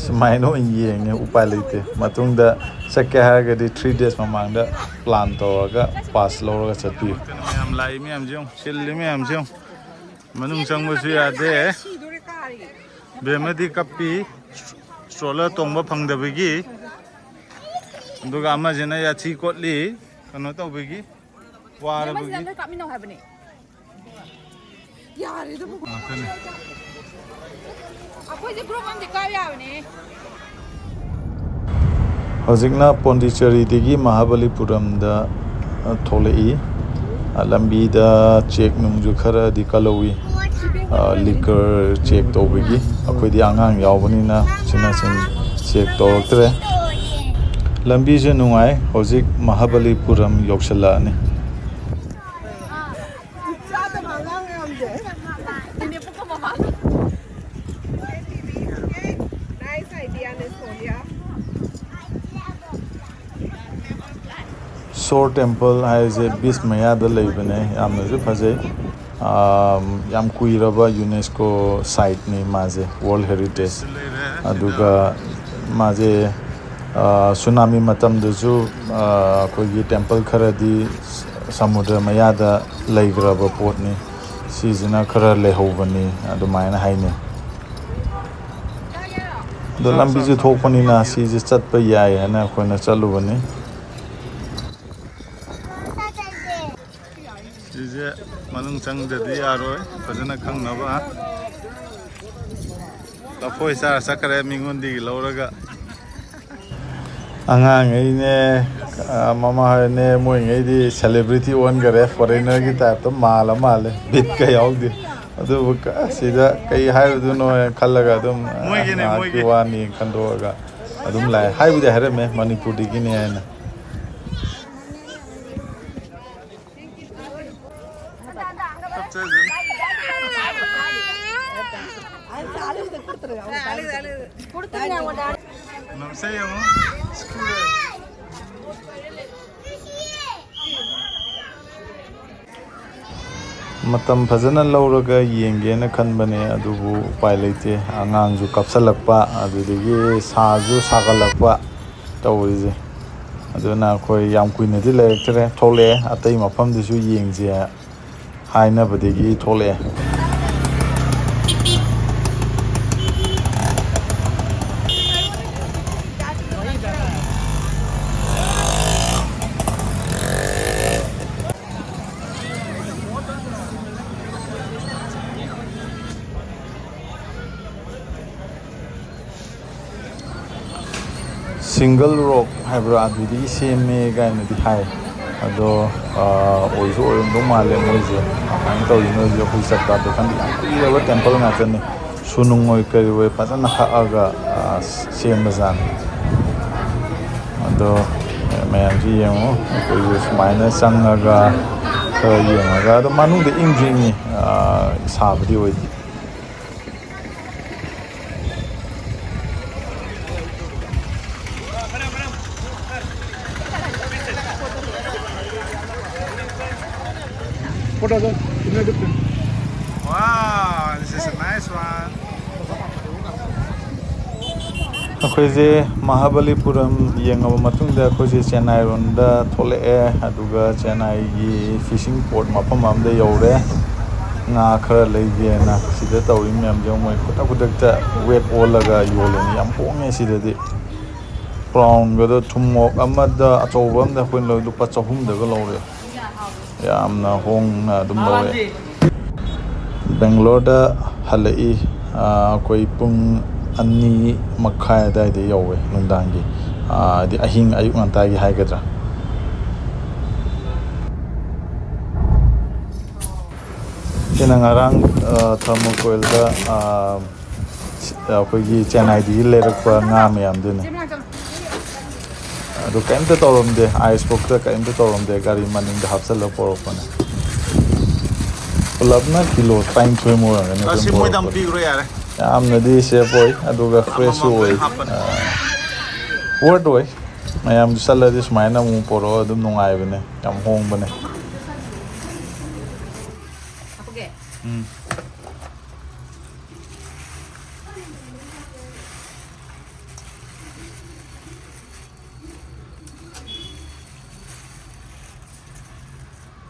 ꯁꯨꯃꯥꯏꯅ ꯑꯣꯏꯅ ꯌꯦꯡꯉꯦ, ꯎꯄꯥꯏ ꯂꯩꯇꯦ꯫ ꯃꯇꯨꯡꯗ ꯆꯠꯀꯦ ꯍꯥꯏꯔꯒꯗꯤ ꯊ꯭ꯔꯤ ꯗꯦꯖ ꯃꯃꯥꯡꯗ ꯄ꯭ꯂꯥꯟ ꯇꯧꯔꯒ ꯄꯥꯁ ꯂꯧꯔꯒ ꯆꯠꯄꯤꯌꯨ꯫ ꯃꯌꯥꯝ ꯂꯥꯛꯏ ꯃꯌꯥꯝꯁꯦ ꯌꯦꯡꯉꯨ, ꯆꯤꯜꯂꯤ ꯃꯌꯥꯝꯁꯦ ꯌꯦꯡꯉꯨ꯫ ꯃꯅꯨꯡ ꯆꯪꯕꯁꯨ ꯌꯥꯗꯦ꯫ ꯕꯦꯝꯃꯗꯤ ꯀꯞꯄꯤ꯫ ꯁ꯭ꯇ꯭ꯔꯣꯂꯔ ꯇꯣꯡꯕ ꯐꯪꯗꯕꯒꯤ꯫ ꯑꯗꯨꯒ ꯑꯃꯁꯤꯅ ꯌꯥꯊꯤ ꯀꯣꯠꯂꯤ꯫ ꯀꯩꯅꯣ ꯇꯧꯕꯒꯤ꯫ ꯋꯥꯔꯕꯒꯤ꯫ ꯀꯥꯞꯃꯤꯟꯅꯧ ꯍꯥꯏꯕꯅꯦ꯫ ꯌꯥꯔꯦꯗ ꯉꯥꯛꯇꯅꯦ꯫ ꯑꯩꯈꯣꯏꯁꯦ ꯒ꯭ꯔꯨꯞ ꯑꯃꯗꯤ ꯀꯥ ꯌꯥꯕꯅꯦ꯫ ꯍꯧꯖꯤꯛꯅ ꯄꯣꯟꯗꯤꯆꯦꯔꯤꯗꯒꯤ ꯃꯍꯥꯕꯂꯤꯄꯨꯔꯝꯗ, ꯑ, ꯊꯣꯛꯂꯛꯏ꯫ ꯑ, ꯂꯝꯕꯤꯗ ꯆꯦꯛ ꯅꯨꯡꯁꯨ ꯈꯔꯗꯤ ꯀꯜꯍꯧꯋꯤ꯫ ꯑ, ꯂꯤꯀꯔ ꯆꯦꯛ ꯇꯧꯕꯒꯤ꯫ ꯑꯩꯈꯣꯏꯗꯤ ꯑꯉꯥꯡ ꯌꯥꯎꯕꯅꯤꯅ ꯁꯤꯅ ꯁꯨꯝ ꯆꯦꯛ ꯇꯧꯔꯛꯇ꯭ꯔꯦ꯫ ꯂꯝꯕꯤꯁꯨ ꯅꯨꯡꯉꯥꯏ꯫ ꯍꯧꯖꯤꯛ ꯃꯍꯥꯕꯂꯤꯄꯨꯔꯝ ꯌꯧꯁꯤꯜꯂꯛꯑꯅꯤ꯫ ꯁꯣꯔ ꯇꯦꯝꯄꯜ ꯍꯥꯏꯁꯦ ꯕꯤꯆ ꯃꯌꯥꯗ ꯂꯩꯕꯅꯦ, ꯌꯥꯝꯅꯁꯨ ꯐꯖꯩ꯫ ꯑꯥꯝ, ꯌꯥꯝ ꯀꯨꯏꯔꯕ ꯌꯨꯅꯦꯁꯀꯣ ꯁꯥꯏꯠꯅꯤ ꯃꯥꯁꯦ, ꯋꯥꯔꯜ ꯍꯦꯔꯤꯇꯦꯖ꯫ ꯑꯗꯨꯒ ꯃꯥꯁꯦ, ꯑ, ꯁꯨꯅꯥꯃꯤ ꯃꯇꯝꯗꯁꯨ, ꯑ, ꯑꯩꯈꯣꯏꯒꯤ ꯇꯦꯝꯄꯜ ꯈꯔꯗꯤ ꯁꯃꯨꯗ꯭ꯔ ꯃꯌꯥꯗ ꯂꯩꯈ꯭ꯔꯕ ꯄꯣꯠꯅꯤ꯫ ꯁꯤꯁꯤꯅ ꯈꯔ ꯂꯩꯍꯧꯕꯅꯤ ꯑꯗꯨꯃꯥꯏꯅ ꯍꯥꯏꯅꯩ꯫ ꯑꯗꯣ ꯂꯝꯕꯤꯁꯨ ꯊꯣꯛꯄꯅꯤꯅ ꯁꯤꯁꯦ ꯆꯠꯄ ꯌꯥꯏ ꯍꯥꯏꯅ ꯑꯩꯈꯣꯏꯅ ꯆꯠꯂꯨꯕꯅꯤ꯫ ꯁꯤꯁꯦ ꯃꯅꯨꯡ ꯆꯪꯗ꯭ꯔꯗꯤ ꯌꯥꯔꯣꯏ, ꯐꯖꯅ ꯈꯪꯅꯕ꯫ ꯂꯐꯣꯏ ꯆꯥꯔ ꯆꯠꯈ꯭ꯔꯦ ꯃꯤꯉꯣꯟꯗꯒꯤ ꯂꯧꯔꯒ꯫ ꯑꯉꯥꯡꯉꯩꯅꯦ, ꯑ, ꯃꯃꯥ ꯍꯣꯏꯅꯦ, ꯃꯣꯏꯉꯩꯗꯤ celebrity ꯑꯣꯟꯈꯔꯦ, foreigner ꯒꯤ type ꯇ ꯃꯥꯜꯂ ꯃꯥꯜꯂꯦ, ꯕꯤꯠꯀ ꯌꯥꯎꯗꯦ꯫ ꯑꯗꯨꯕꯨ ꯀ-, ꯁꯤꯗ ꯀꯩ ꯍꯥꯏꯔꯨꯗꯣꯏꯅꯣ ꯍꯥꯏꯅ ꯈꯜꯂꯒ ꯑꯗꯨꯝ, ꯑ, ꯃꯣꯏꯒꯤꯅꯦ, ꯉꯥꯏꯍꯥꯛꯀꯤ ꯃꯣꯏꯒꯤ꯫ ꯋꯥꯅꯤ ꯈꯟꯗꯣꯛꯑꯒ ꯑꯗꯨꯝ ꯂꯥꯛꯑꯦ꯫ ꯍꯥꯏꯕꯨꯗꯤ ꯍꯥꯏꯔꯝꯃꯦ ꯃꯅꯤꯄꯨꯔꯗꯒꯤꯅꯦ ꯍꯥꯏꯅ꯫ ꯃꯇꯝ ꯐꯖꯅ ꯂꯧꯔꯒ ꯌꯦꯡꯒꯦꯅ ꯈꯟꯕꯅꯦ, ꯑꯗꯨꯕꯨ ꯎꯄꯥꯏ ꯂꯩꯇꯦ꯫ ꯑꯉꯥꯡꯁꯨ ꯀꯞꯁꯜꯂꯛꯄ, ꯑꯗꯨꯗꯒꯤ ꯁꯥꯁꯨ ꯁꯥꯒꯠꯂꯛꯄ ꯇꯧꯔꯤꯁꯦ꯫ ꯑꯗꯨꯅ ꯑꯩꯈꯣꯏ ꯌꯥꯝ ꯀꯨꯏꯅꯗꯤ ꯂꯩꯔꯛꯇ꯭ꯔꯦ, ꯊꯣꯛꯂꯛꯑꯦ꯫ ꯑꯇꯩ ꯃꯐꯝꯗꯨꯁꯨ ꯌꯦꯡꯁꯦ ꯍꯥꯏꯅꯕꯗꯒꯤ ꯊꯣꯛꯂꯛꯑꯦ꯫ Single rock ꯍꯥꯏꯕ꯭ꯔꯥ, ꯑꯗꯨꯗꯒꯤ ꯁꯦꯝꯃꯦ ꯀꯥꯏꯅꯗꯤ ꯍꯥꯏ꯫ ꯑꯗꯣ, ꯑ, ꯑꯣꯏꯁꯨ ꯑꯣꯏꯔꯝꯗꯧ ꯃꯥꯜꯂꯦ ꯃꯣꯏꯁꯦ꯫ ꯀꯃꯥꯏꯅ ꯇꯧꯔꯤꯅꯣ ꯍꯧꯖꯤꯛ ꯑꯩꯈꯣꯏ ꯆꯠꯄ ꯑꯗꯣ ꯈꯪꯗꯦ꯫ ꯌꯥꯝ ꯀꯨꯏꯔꯕ ꯇꯦꯝꯄꯜ ꯉꯥꯛꯇꯅꯤ꯫ ꯁꯨꯅꯨꯡ ꯑꯣꯏ ꯀꯔꯤ ꯑꯣꯏ ꯐꯖꯅ ꯍꯛꯑꯒ, ꯑ, ꯁꯦꯝꯕꯖꯥꯠꯅꯤ꯫ ꯑꯗꯣ ꯃꯌꯥꯝꯁꯤ ꯌꯦꯡꯉꯣ, ꯑꯩꯈꯣꯏꯁꯨ ꯁꯨꯃꯥꯏꯅ ꯆꯪꯉꯒ ꯈꯔ ꯌꯦꯡꯉꯒ, ꯑꯗꯣ ꯃꯅꯨꯡꯗ ꯏꯪꯁꯨ ꯏꯪꯉꯤ, ꯑ, ꯁꯥꯕꯗꯤ ꯑꯣꯏꯗꯦ꯫ Wow, this is a nice one. ꯑꯩꯈꯣꯏꯁꯦ ꯃꯍꯥꯕꯂꯤꯄꯨꯔꯝ ꯌꯦꯡꯉꯕ ꯃꯇꯨꯡꯗ ꯑꯩꯈꯣꯏꯁꯦ ꯆꯦꯟꯅꯥꯏꯔꯣꯝꯗ ꯊꯣꯛꯂꯛꯑꯦ꯫ ꯑꯗꯨꯒ ꯆꯦꯟꯅꯥꯏꯒꯤ ꯐꯤꯁꯤꯡ ꯄꯣꯔꯠ ꯃꯐꯝ ꯑꯃꯗ ꯌꯧꯔꯦ꯫ ꯉꯥ ꯈꯔ ꯂꯩꯒꯦꯅ ꯁꯤꯗ ꯇꯧꯔꯤ ꯃꯌꯥꯝꯁꯦ꯫ ꯃꯣꯏ ꯈꯨꯗꯛ ꯈꯨꯗꯛꯇ ꯋꯦꯠ ꯑꯣꯜꯂꯒ ꯌꯣꯜꯂꯦꯅꯦ꯫ ꯌꯥꯝ ꯍꯣꯡꯉꯦ ꯁꯤꯗꯗꯤ꯫ ꯄ꯭ꯔꯥꯎꯟꯒꯗꯣ ꯊꯨꯝꯃꯣꯛ ꯑꯃꯗ ꯑꯆꯧꯕ ꯑꯃꯗ ꯑꯩꯈꯣꯏꯅ ꯂꯧ ꯂꯨꯄꯥ ꯆꯍꯨꯝꯗꯒ ꯂꯧꯔꯦ꯫ ꯌꯥꯝꯅ ꯍꯣꯡꯅ ꯑꯗꯨꯝ ꯂꯧꯔꯦ꯫ ꯕꯦꯡꯒ꯭ꯂꯣꯔꯗ ꯍꯜꯂꯛꯏ꯫ ꯑꯩꯈꯣꯏ ꯄꯨꯡ ꯑꯅꯤ ꯃꯈꯥꯏ ꯑꯗꯨꯋꯥꯏꯗ ꯌꯧꯋꯦ ꯅꯨꯡꯗꯥꯡꯒꯤ꯫ ꯍꯥꯏꯗꯤ ꯑꯍꯤꯡ, ꯑꯌꯨꯛ ꯉꯟꯇꯥꯒꯤ ꯍꯥꯏꯒꯗ꯭ꯔꯥ꯫ ꯁꯤꯅ ꯉꯔꯥꯡ ꯊꯔꯃꯣꯀꯣꯏꯜꯗ ꯑꯩꯈꯣꯏꯒꯤ ꯆꯦꯟꯅꯥꯏꯗꯒꯤ ꯂꯩꯔꯛꯄ ꯉꯥ ꯃꯌꯥꯝꯗꯨꯅꯤ꯫ ꯑꯗꯨ ꯀꯔꯤꯝꯇ ꯇꯧꯔꯝꯗꯦ, ꯑꯥꯏꯁ ꯐꯥꯎꯗ ꯀꯔꯤꯝꯇ ꯇꯧꯔꯝꯗꯦ꯫ ꯒꯥꯔꯤ ꯃꯅꯤꯡꯗ ꯍꯥꯞꯆꯜꯂ ꯄꯣꯔꯛꯄꯅꯦ꯫ ꯄꯨꯂꯞꯅ ꯀꯤꯂꯣ ꯇꯔꯥꯅꯤꯊꯣꯏ ꯃꯨꯛ ꯑꯣꯏꯔꯝꯒꯅꯤ꯫ ꯑꯁꯤ ꯑꯗꯨꯝ ꯃꯣꯏꯗ ꯑꯃ ꯄꯣꯔꯛꯄꯅꯦ꯫ ꯄꯤꯈ꯭ꯔꯣ ꯌꯥꯔꯦ꯫ ꯌꯥꯝꯅꯗꯤ ꯁꯦꯐ ꯑꯣꯏ, ꯑꯗꯨꯒ ꯐ꯭ꯔꯦꯁꯁꯨ ꯑꯃꯃꯝ ꯂꯣꯏ ꯑꯣꯏ꯫ ꯍꯥꯞꯄꯅꯤ꯫ ꯋꯔꯠ ꯑꯣꯏ꯫ ꯃꯌꯥꯝꯁꯨ ꯆꯠꯂꯗꯤ ꯁꯨꯃꯥꯏꯅ ꯑꯃꯨꯛ ꯄꯣꯔꯛꯑꯣ, ꯑꯗꯨꯝ ꯅꯨꯡꯉꯥꯏꯕꯅꯦ, ꯌꯥꯝ ꯍꯣꯡꯕꯅꯦ꯫ ꯍꯥꯞꯄꯒꯦ꯫ ꯎꯝ꯫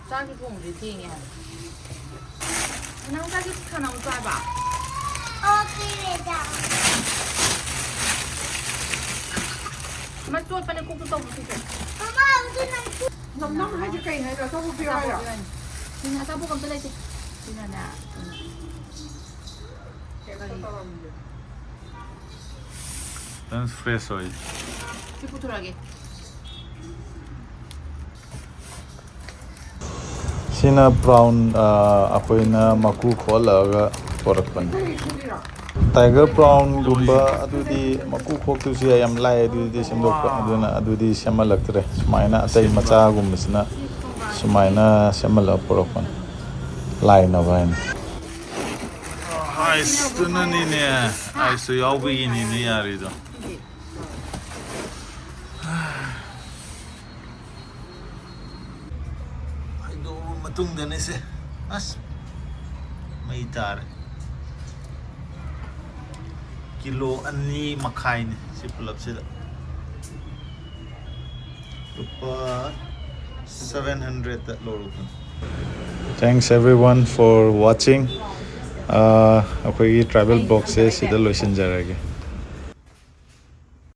ꯆꯥꯛꯁꯨ ꯊꯣꯡꯗ꯭ꯔꯤ, ꯊꯦꯡꯉꯦ ꯍꯥꯏꯕ꯫ ꯅꯪ ꯆꯥꯛꯁꯨ ꯊꯥꯅꯕ ꯆꯥꯕ? ꯑꯣ, ꯄꯤꯔꯦꯗ꯫ ꯑꯃ ꯆꯣꯠꯄꯅꯦ, ꯀꯣꯛꯇ ꯇꯧꯕ ꯁꯤꯁꯦ꯫ ꯃꯃꯥ, ꯑꯗꯨ ꯅꯪ ꯅꯝ ꯅꯝ ꯍꯥꯏꯁꯦ ꯀꯩ ꯍꯥꯏꯅꯣ? ꯑꯆꯥꯄꯣꯠ ꯄꯤꯔꯣ ꯍꯥꯏꯔꯣ? ꯑꯆꯥꯄꯣꯠ ꯄꯤꯔꯣ ꯍꯥꯏꯅꯦ꯫ ꯁꯤꯅ ꯑꯆꯥꯄꯣꯠ ꯑꯝꯇ ꯂꯩꯇꯦ꯫ ꯁꯤꯅꯅꯦ, ꯎꯝ꯫ ꯀꯩꯝꯇ ꯀꯔꯤ? ꯇꯧꯔꯝꯗꯦ꯫ ꯅꯪ ꯐ꯭ꯔꯦꯁ ꯑꯣꯏ꯫ ꯁꯤ ꯄꯨꯊꯣꯔꯛꯑꯒꯦ꯫ ꯁꯤꯅ ꯄ꯭ꯔꯥꯎꯟ, ꯑ, ꯑꯩꯈꯣꯏꯅ ꯃꯀꯨ ꯈꯣꯛꯍꯜꯂꯛꯑꯒ ꯄꯣꯔꯛꯄꯅꯤ꯫ ꯇꯥꯏꯒꯔ ꯄ꯭ꯔꯥꯎꯟꯒꯨꯝꯕ ꯑꯗꯨꯗꯤ ꯃꯀꯨ ꯈꯣꯛꯇꯣꯏꯁꯨ ꯌꯥꯏ, ꯌꯥꯝ ꯂꯥꯏ ꯑꯗꯨꯗꯤ ꯁꯦꯝꯗꯣꯛꯄ꯫ ꯑꯗꯨꯅ ꯑꯗꯨꯗꯤ ꯁꯦꯝꯍꯜꯂꯛꯇ꯭ꯔꯦ꯫ ꯁꯨꯃꯥꯏꯅ ꯑꯇꯩ ꯁꯦꯝꯕ꯫ ꯃꯆꯥꯒꯨꯝꯕꯁꯤꯅ ꯁꯨꯃꯥꯏꯅ ꯁꯦꯝꯍꯜꯂꯒ ꯄꯣꯔꯛꯄꯅꯤ, ꯂꯥꯏꯅꯕ ꯍꯥꯏꯅ꯫ ꯑꯥꯏꯁꯇꯨꯅꯅꯤꯅꯦ, ꯑꯥꯏꯁꯇꯨ ꯌꯥꯎꯕꯒꯤꯅꯤꯅꯦ ꯌꯥꯔꯤꯗꯣ꯫ ꯍꯩꯗꯣꯛꯑꯕ ꯃꯇꯨꯡꯗꯅꯦ ꯁꯦ꯫ ꯑꯁ, ꯃꯩ ꯇꯥꯔꯦ꯫ ꯀꯤꯂꯣ ꯑꯅꯤ ꯃꯈꯥꯏꯅꯤ ꯁꯤ ꯄꯨꯂꯞꯁꯤꯗ꯫ ꯂꯨꯄꯥ ꯁꯚꯦꯟ ꯍꯟꯗ꯭ꯔꯦꯗꯇ ꯂꯧꯔꯛꯄꯅꯤ꯫ Thanks everyone for watching. ꯑꯩꯈꯣꯏꯒꯤ ꯇ꯭ꯔꯥꯏꯕꯦꯜ ꯕ꯭ꯂꯣꯛꯁꯦ ꯁꯤꯗ ꯂꯣꯏꯁꯤꯟꯖꯔꯒꯦ꯫